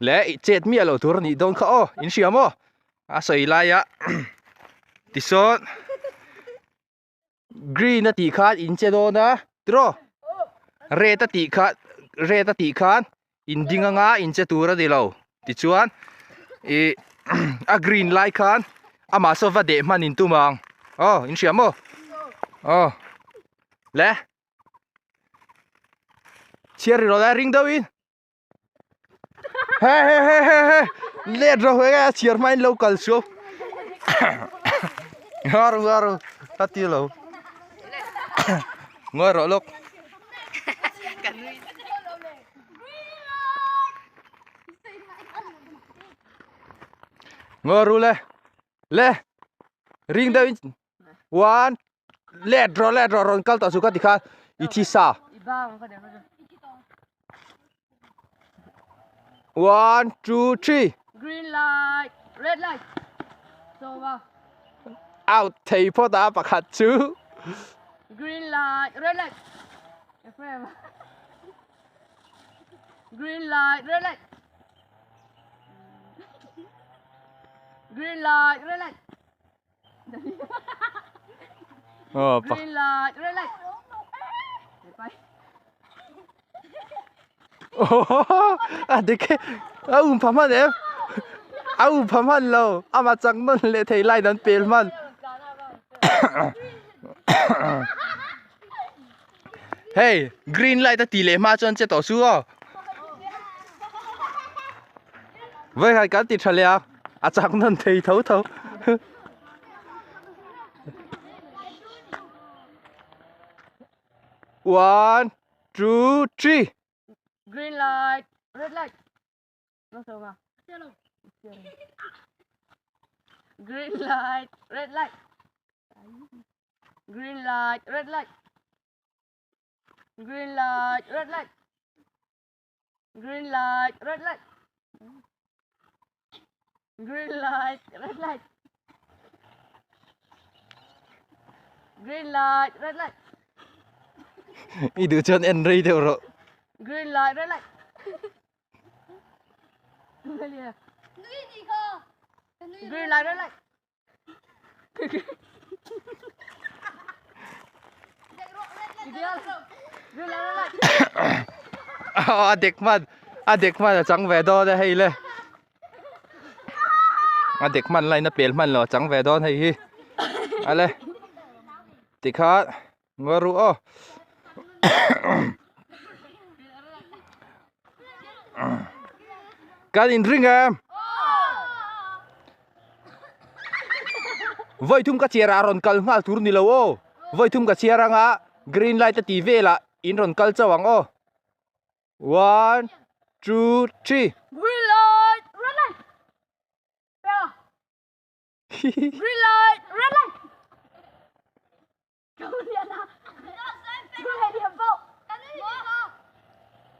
Le i chet miah lo tur a nih dawn kha aw in hria maw a sawi laia tisawn green a tih khan in che dawn a tiraw red a tih khan red a tih khan in ding anga in che tur a ni lo tichuan ih a green lai khan amah saw va deh hman in tum ang aw in hria maw aw le chhiar ri rawh le ring deuh in. He he he he he let ro he a chhiar hmain lo kal chu ngaru ngaru a ti lo ngawi rawh lawk ngawi ru le le ring deuh in one let rawh let rawh rawn kal tawh chu ka ti khan i thi sa one two three green light red light so out thei phawt a pakhat chu green light red light Ephraim green light red light green light red light Green light, red light. A dik e a um pha hman em a um pha hman lo ama chak nawn leh thei line an pel hman hei green light a tih leh hma chuan che tawh su aw vawikhat kan ti tha leh a a chak nawn thei tho tho one two three green light red light Green light, red light. Green light, red light. Green light, red light. Green light, red light. Green light, red light. Green light, red light. I duh chuan en rei deuh rawh. Green light, red light. Green light, red light. A dek hman a dek hman a chang ve dawn a hei le a dek hman line a pel hman lo a chang ve dawn hei hi ale tikhan Ngawi ru aw. Kan in ring em? Voi thum ka chiar a rawn kal nghal tur ni lo aw. Voi thum ka chiar anga green light a ti velah in rawn kal chauh ang aw. One, two, three. Green light, red light. Green light, red light. Green light, red light.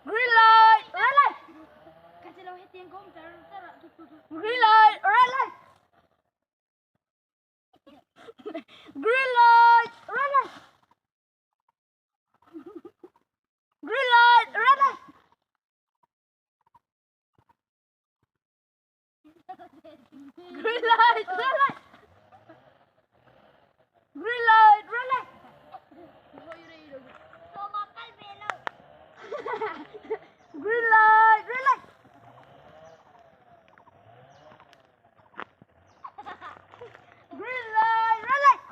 Green light, red light. Green light, red light. Green light, red light. Green light, red light. Green light, red light. Green light, red light. Green light, red light.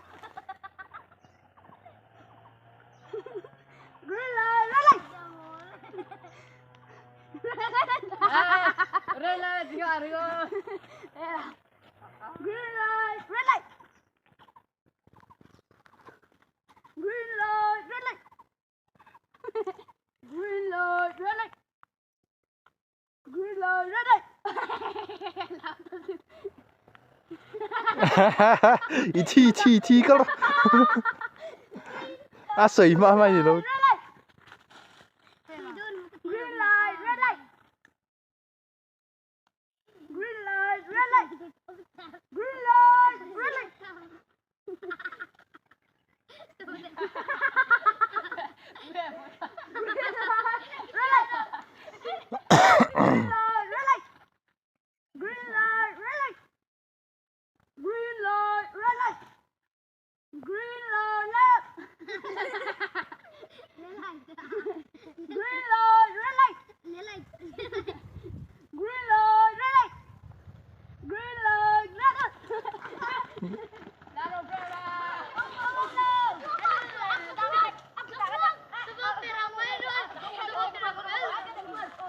Green light, red light. Red light, Green light, red light. Green light, red light. Green light, red light. Green light, red light. I thi thi thi ka lo. A sawi hma hma ni lo. Green light, red light. Green light, red light. Green light, red light. Green light, red light. Green light, red light.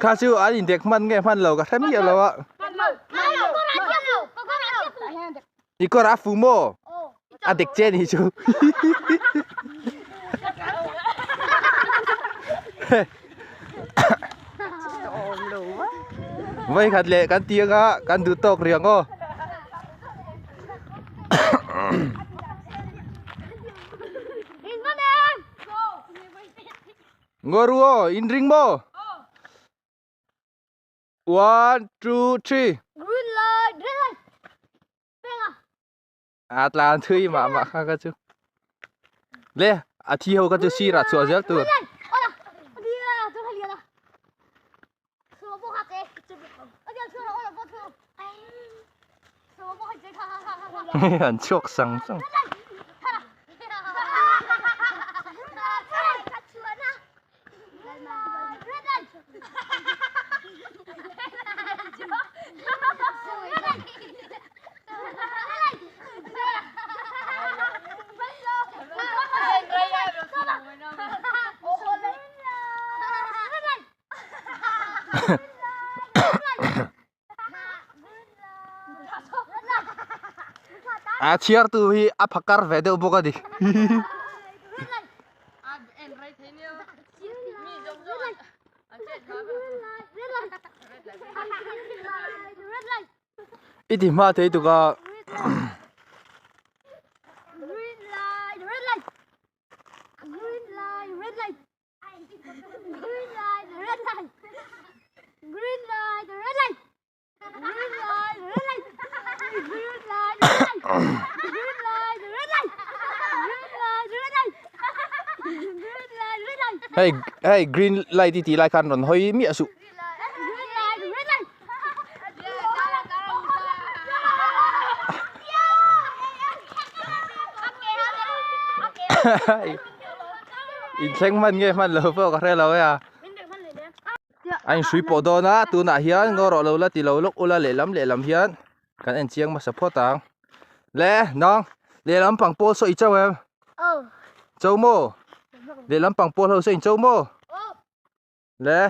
Kha chu an indek hman nge hman lo ka hre miah lo a. I kawr a fu maw? A dek che ni chu. Vai khat leh kan ti anga kan duh tawk riang aw. Ngaw ru aw, in ring maw? One, two, three. Green light, red light. Penga. A tlan thui mah mah kha ka chu. Le, a thi ho ka chu sirah chhuah zel tur. An chhuak sang sang. A chhiar tu hi a phakar ve deuh bawk a ni. I ti hma thei tuk a. Green light, red light. Green light, red light. Green light, red light. Green light, red light. Green light, red light. Green light, red light. Green light, red light. Hei hei green light i tih lai khan rawn hawi miah suh. Green light, red light. Inthleng hman nge hman lo pawh ka hre lo e a. A inhrui pawh dawn a tunah hian ngaw rawh lo la ti lo lawk ula lehlam lehlam hian kan en chiang hmasa phawt ang. Le nang lehlam pang pawl saw i chauh em? Chau maw? Lehlam pang pawl ho saw in chau maw? Le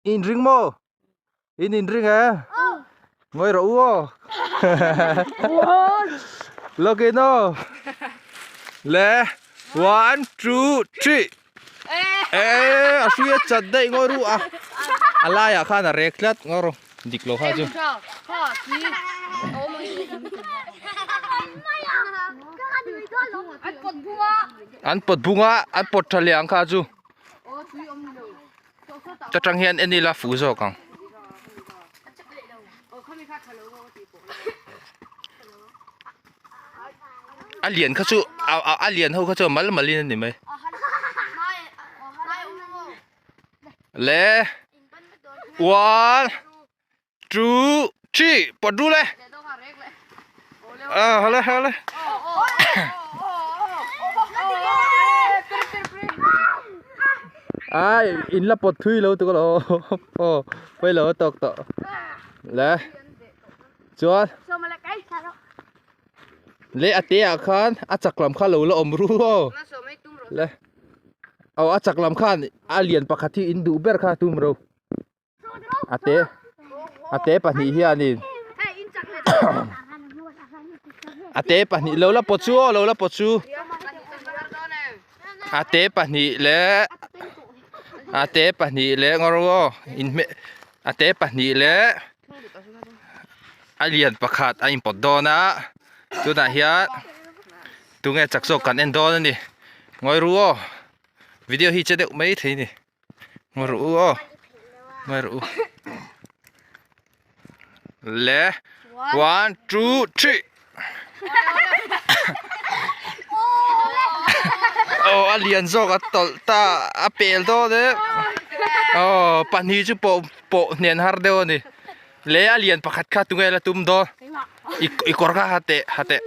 in ring maw? In in ring e? Ngawi rawh u aw. Login aw. Le one two three. Eh a hria chat daih ngawi ru a. A laiah khan a rek tlat ngawi ru. Dik lo kha chu. An pawt bung a, an pawt tha leh ang kha chu. Ta tang hian en ila fuh zawk ang. A lian kha chu a lian ho kha chu mal mal in a ni mai. Le one two three pawt ru le. Ah hale hale. Ai in la pawt thui lo tu ka lo aw pawi lo a tawk tawh le chuan le a te ah khan a chak lam kha lo la awm ru aw le aw a chak lam khan a lian pakhat hi in duh ber kha tum ro. A te a te pahnih hianin a te pahnih lo la pawt chu aw lo la pawt chu a te pahnih leh a te pahnih leh ngaw rawh aw inhmeh a te pahnih leh a lian pakhat a inpawt dawn a tunah hian tunge chak zawk kan en dawn a ni ngawi ru aw video hi che deuh mai thei a ni. Ngawi rawh u aw ngawi rawh u le one two three aw a lian zawk a tawlh ta a pel dawn e aw pahnih chu pawh pawh hnen har deuh a ni le a lian pakhat kha tunge la tum dawn i i kawr kha ha teh ha teh.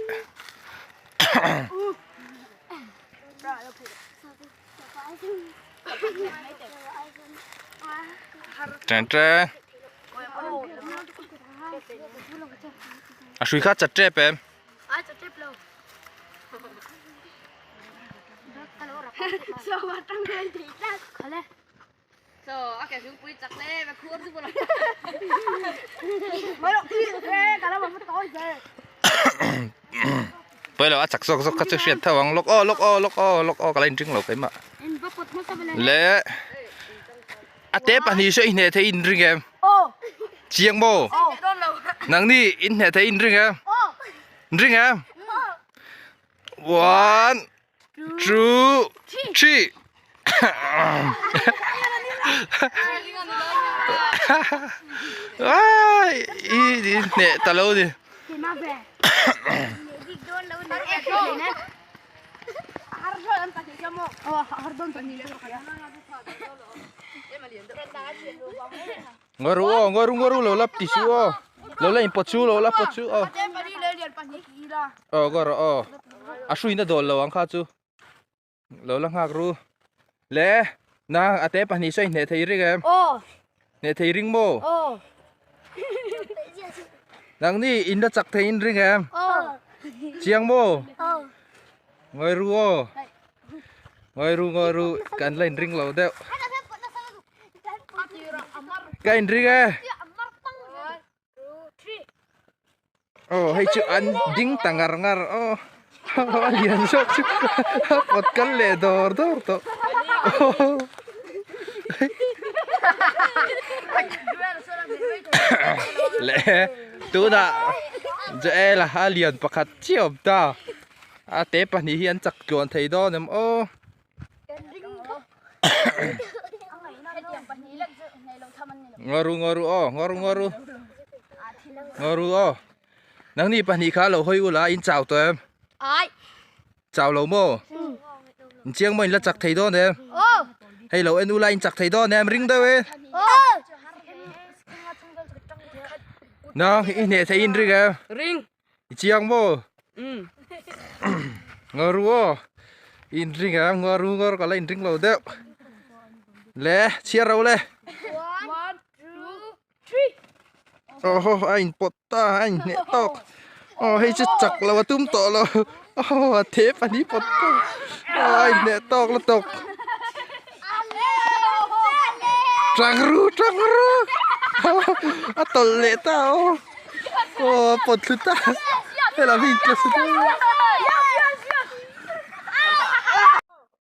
Ṭeng ṭeng a hrui kha chat ṭep em Pawilo a chak zawk zawk kha chu hriat tho ang lawk aw lawk aw lawk aw lawk aw ka la inring lo keimah le a te pahnih saw i hneh thei in ring em chiang maw nangni in hneh thei in ring em ring em one two three ai i hneh ta lo ni Ngaru aw ngaru ngaru lo lap ti su aw lo la in pawt su lo la pawt su aw aw ngaru aw a hruina dawl lo ang kha chu lo la nghak ru le na a te pahnih sawi hneh thei ring em hneh thei ring maw nangni in la chak thei in ring em chiang maw ngawi ru aw ngawi ru ngawi ru kan la in ring lo deuh ka in ring e aw hei chu an ding ta ngar ngar aw a lian zawk chu a pawt kal leh dawr dawr tawh leh tunah Joel a lian pakhat chiah a awm ta a te pahnih hi an chak tluan thei dawn em aw. Ngaru ngaru aw ngaru ngaru ngaru aw nangni pahnih kha lo hawi ula in chau tawh em chau lo maw in chiang maw in la chak thei dawn em hei lo en ula in chak thei dawn em ring deuh e nang i hneh thei in ring em ring I chiang maw? Ngaru aw. I inring a, ngaru ngaru ka la inring lo deuh. Le, chhiar ro le. Oho, a inpawt ta, a inhneh tawk. Aw, hei chu chak lo a tum tawh lo. Aw, a thep a ni pawt ta. Aw, a inhneh tawk lutuk. Tang ru, tang ru. A tawlh leh ta aw. Aw a pawt thlu ta helam hi intla thlu ta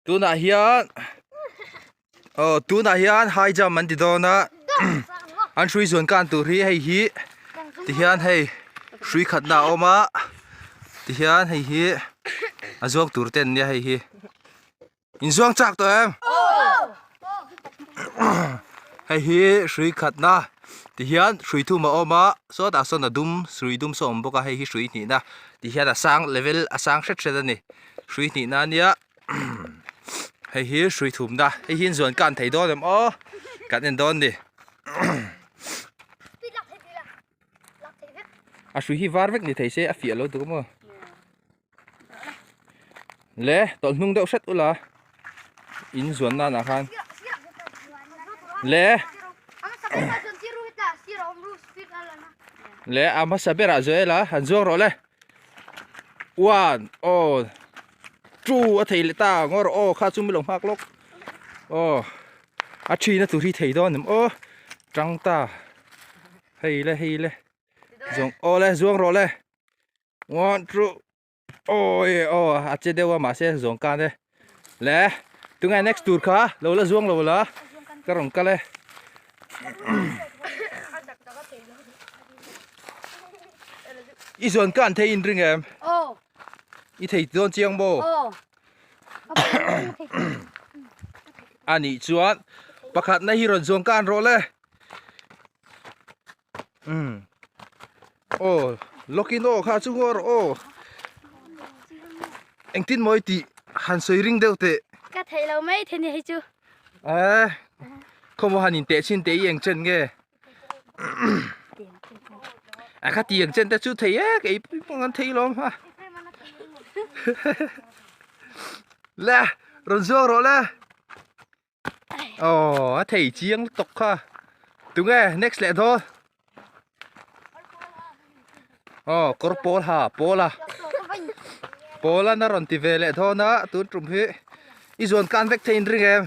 tunah hian aw tunah hian high jump an ti dawn a an hrui zuan kan tur hi hei hi tihian hei hrui khatna a awm a tihian hei hi a zuang tur te an nia hei hi. Inzuang chak tawh em? Hei hi hrui khatna tihian hrui thum a awm a sawtah sawn a dum hrui dum saw a awm bawk a hei hi hrui hnihna tihian a sang level a sang hret hret a ni hrui hnihna ania hei hi hrui thumna hei hi inzuan kan thei dawn em aw kan en dawn ni a hrui hi var vek ni thei se a fiah lo tuk maw. Le tawlh hnung deuh hret ula in zuan nan ah khan le le a hmasa berah Joel a han zuang rawh le one aw two a thei leh ta ang aw aw kha chu mi lo nghak lawk aw a thina tur hi thei dawn em aw tang ta hei le hei le zawng aw le zuang rawh le. One two awi aw a che deuh a mahse zawng kan e le tunge next tur kha lo la zuang lo la ka rawn kal e i zawn kan thei in ring em i thei dawn chiang maw a nih chuan pakhatna hi rawn zuang kan rawh le umm aw lawkin aw kha chu ngaw rawh aw engtin maw i tih han sawi ring deuh teh ka theih lo mai thei ni hei chu eh khawmaw han in teh chhin teh i eng chen nge a kha ti eng chen te chu thei e kei pawh an thei lawm ha le rawn zuang rawh le Aw a thei chiang lutuk kha tunge next leh dawn aw kawr pawl ha pawl a pawl an a rawn ti ve leh dawn a tun tum hi i zuan kan vek thei in ring em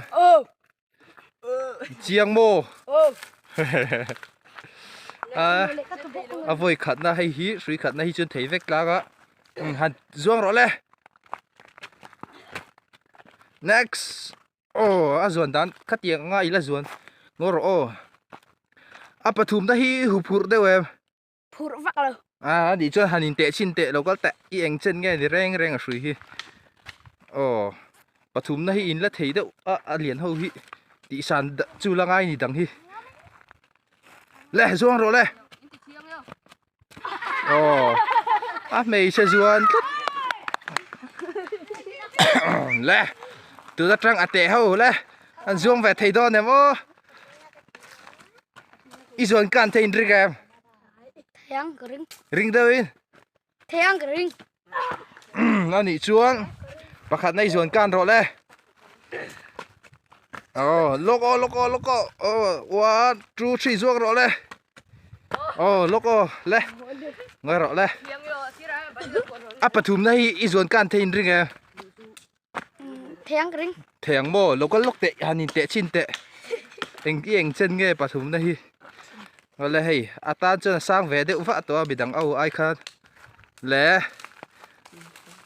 Chiang maw? A vawi khatna hei hi hrui khatna hi chuan thei vek tlang a han zuang rawh le. Next. Aw a zuan dan khatiang anga ila zuan ngaw rawh aw. A pathumna hi huphurh deuh em? Phurh vak lo. A anih chuan han inteh chhin teh lo kal teh i eng chen nge ni reng reng a hrui hi. Aw pathumna hi in la thei deuh a a lian ho hi tihsan chu la ngai ni dang hi. Le zuang rawh le. Aw a hmeichhe zuan tlat. Le tun atang a teh ho le an zuang ve thei dawn em aw. I zuan kan thei in ring em? Thei ang ka ring. Ring deuh in? Thei ang ka ring. A nih chuan pakhat na i zuan kan rawh le. Oh, lok aw, lok aw, lok aw. Oh, 1 2 3 zuang rawh le. Oh, lok aw, le. Ngai rawh le. A pathum na hi i zuan kan thei in ring em? Thei ang ka ring. Thei ang maw? Lo kal lawk teh, han in teh chhin teh. Eng i eng chen nge pathumna hi. Awle hei, a tan chuan a sang ve deuh vah tawh a midang au ai khan. Le.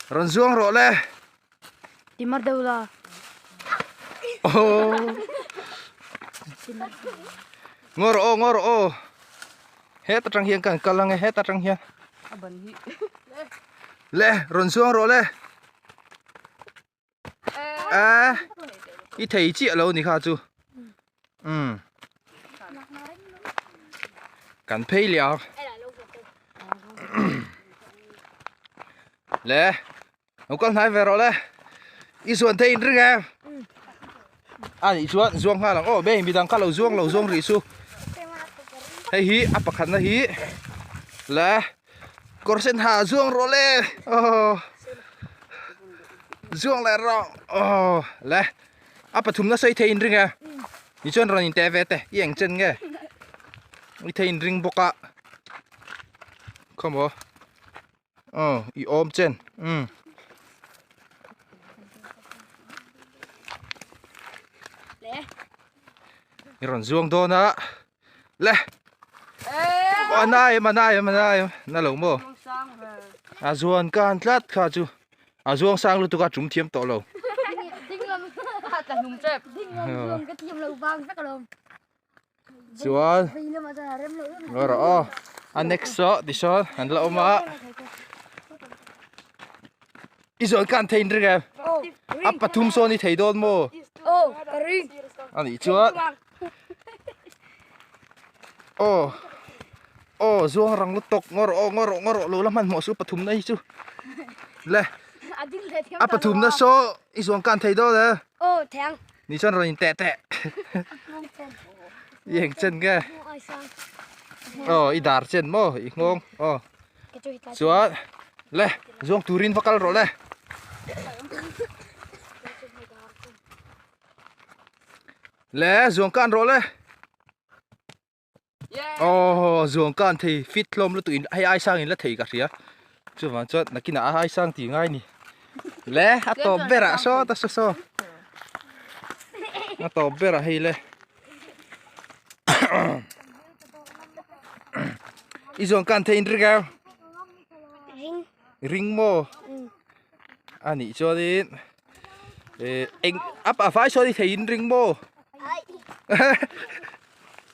Rawn zuang rawh le. Ti mar deuh la. Oh. Ngaw rawh aw, ngaw rawh aw. Heta tang hian kan kal ang e, heta tang hian. A ban hi. Le, rawn zuang rawh le. A, i thei chiah lo ni kha chu. Um. Kan phei liang. Le, lo kal hnai ve rawh le. I zuan thei in ring em? A nih chuan zuang nghal ang. Aw, be midang kha lo zuang lo zuang rih su. Hei hi a pakhatna hi le kawr sen ha zuang rawh le. Aw. Zuang leh rawh. Aw, le a pathumna sawi thei in ring e. Ni chuan rawn in teh ve te. I eng chen nge? I thei in ring bawk a. Khawmaw. Aw i awm chen umm. I rawn zuang dawn a le a na em a na em a na em na lo maw a zuan kan tlat kha chu a zuang sang lutuk a tum thiam tawh lo Chuan ngawi rawh aw a next ah tisawn an la awm a i zawn khan thei in ring em a pathum sawn i thei dawn maw a nih chuan aw aw zuang rang lutuk ngawi rawh aw ngawi rawh ngawi rawh lo la hmanhmawh suh pathum na hi chu le a pathum na saw i zawn khan thei dawn e. Ni chuan rawn in teh teh. I eng chen nge? Aw i dar chen maw i nghawng aw. Chuan le zuang turin va kal rawh le. Le zuang kan rawh le. Aw zuang kan thei fit hlawm lutuk in hei ai sang in la thei ka hria chuvang chuan nakinah a ai sang tih ngai ni le a tawp berah saw ta saw saw a tawp berah hei le i zuang kan thei in ring em ring maw a nih chuanin eng a vai sawn i thei in ring maw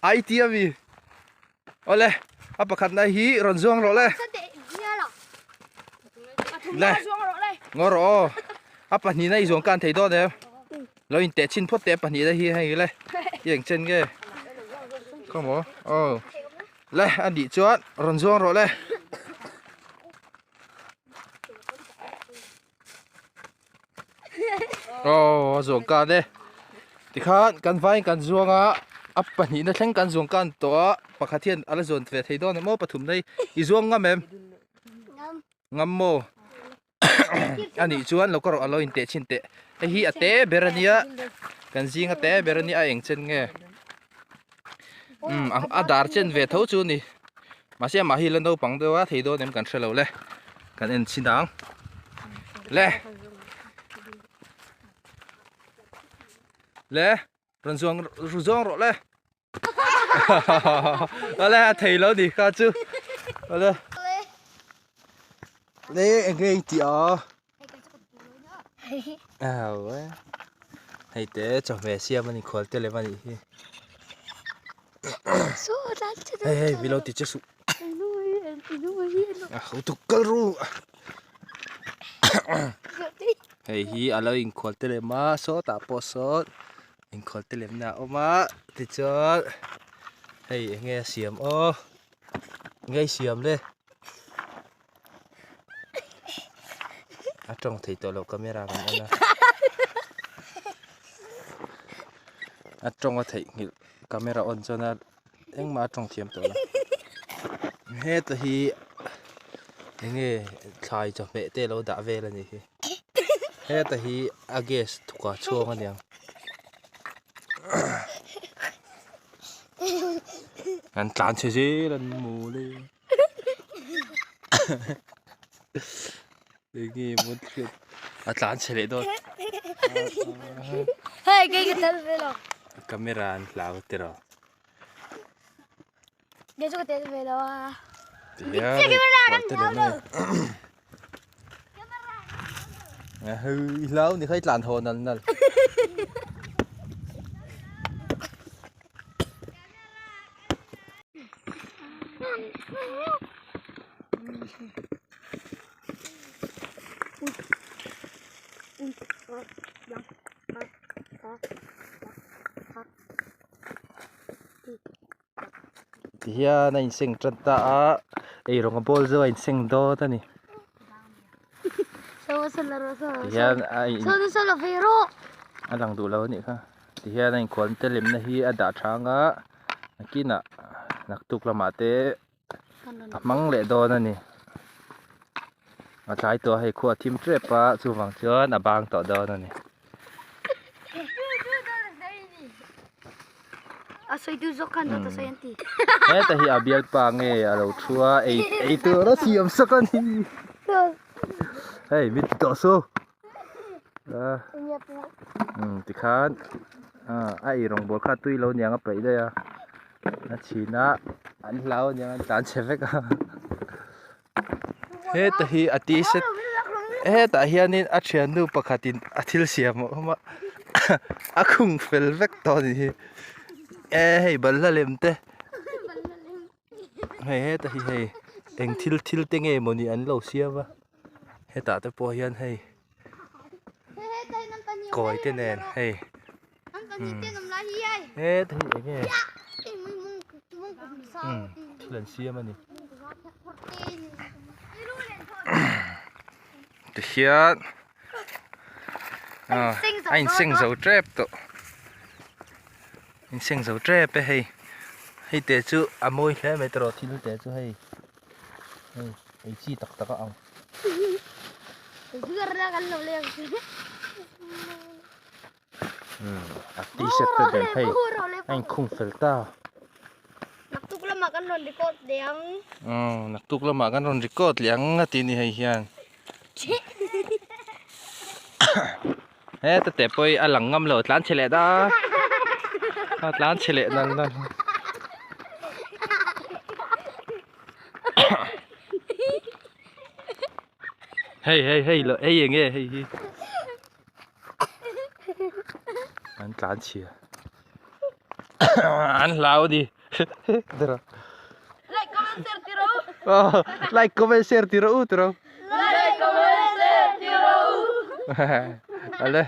Ai ti ami. Awle, a pakhat na hi rawn zuang rawh le. Le. Ngaw rawh aw. A pahnih na i zuang kan thei dawn em. Lo in teh chin phawt teh pahnih na hi hei le. I eng chen nge. Come on. Oh. Le, a nih chuan rawn zuang rawh le. Aw a zuang kan e tikhan kan vaiin kan zuang a a pahnihna thleng kan zuang kan tawh a pakhat hian a la zuan ve thei dawn em aw pathum na hi i zuang ngam em ngam maw a nih chuan lo ka rawh a lo in teh chhin teh hei hi a te ber a nia kan zing a te ber a nia a eng chen nge umm a dar chen ve tho chu a ni mahse amah hi la naupang deuh a thei dawn em kan hre lo le kan en chhin ang le le. Rawn zuang ru zawng rawh le. Awle a thei lo ni kha chu. Awle. Le eng nge i tih a? Awe. Hei te chawhmeh siam a ni khual te lem a nih hi. Hei hei mi lo ti che suh. A ho tuk kal ru. Hei hi a lo inkhual te lem a sawtah pawh sawn inkhual te lemna a awm a tichuan hei eng nge a siam aw eng nge a siam le a tawng thei tawh loh camera kan en a a tawng a theihnghilh camera on chuan a engmah a tawng thiam tawh lo heta hi eng nge thlai chawhmeh te alo dah vel a nih hi heta hi a gas thuk ah chhuang a niang an tlan chhe zel an mawl e eng nge maw hriat a tlan chhe leh dawn Hei kei ka tel ve lo. Camera an hlau tiraw. Kei chu ka tel ve lo a. Tihian hei te lem a ni. I hlau ni kha i tlan haw nal nal. Tihian a inseng tan ta a eirawng a bawl zo a inseng dawt a ni tihian a in a lang duh lo a nih kha tihian a inkhual te lemna hi a dah tha ang a nakinah naktuk lamah te a hmang leh dawn a ni a tlai tawh a hei khua a thim tep a chuvang chuan a bang tawh dawn a ni. Heta hi a bialpa nge a lo thu a ei ei tur a siam sak a ni hei mi ti tawh su tikhan a ei rawngbawl kha tui lo niang a peih daih a. A chhin a an hlau aniang an tlan chhe vek a heta hi a t shirt hetah hianin a thiannu pakhatin a thil siam a awm a a khung fel vek tawh a nih hi e hei balhla lem te hei heta hi hei eng thil thil te nge mawni an lo siam a hetah te pawh hian hei kawi te nen hei. Heta hi eng nge umm thil an siam a ni tihian ah a inseng zo tep tawh inseng zo tep e hei hei te chu a mawi hle mai tawh thil te chu hei hei ei chi tak tak a ang. A t-shirt te nen hei a inkhung fel ta. Naktuk lamah kan rawn record leh ang. Umm naktuk lamah kan rawn record leh ang a tih ni hei hian. Heta teh pawh hi a lang ngam lo tlan chhe leh da. A tlan chhe leh nal nal. Hei hei hei lo hei eng nge hei hi. An tlan chhia an hlau a ni Like comment share tiro like comment share tiro u tiro Like comment share tiro ale.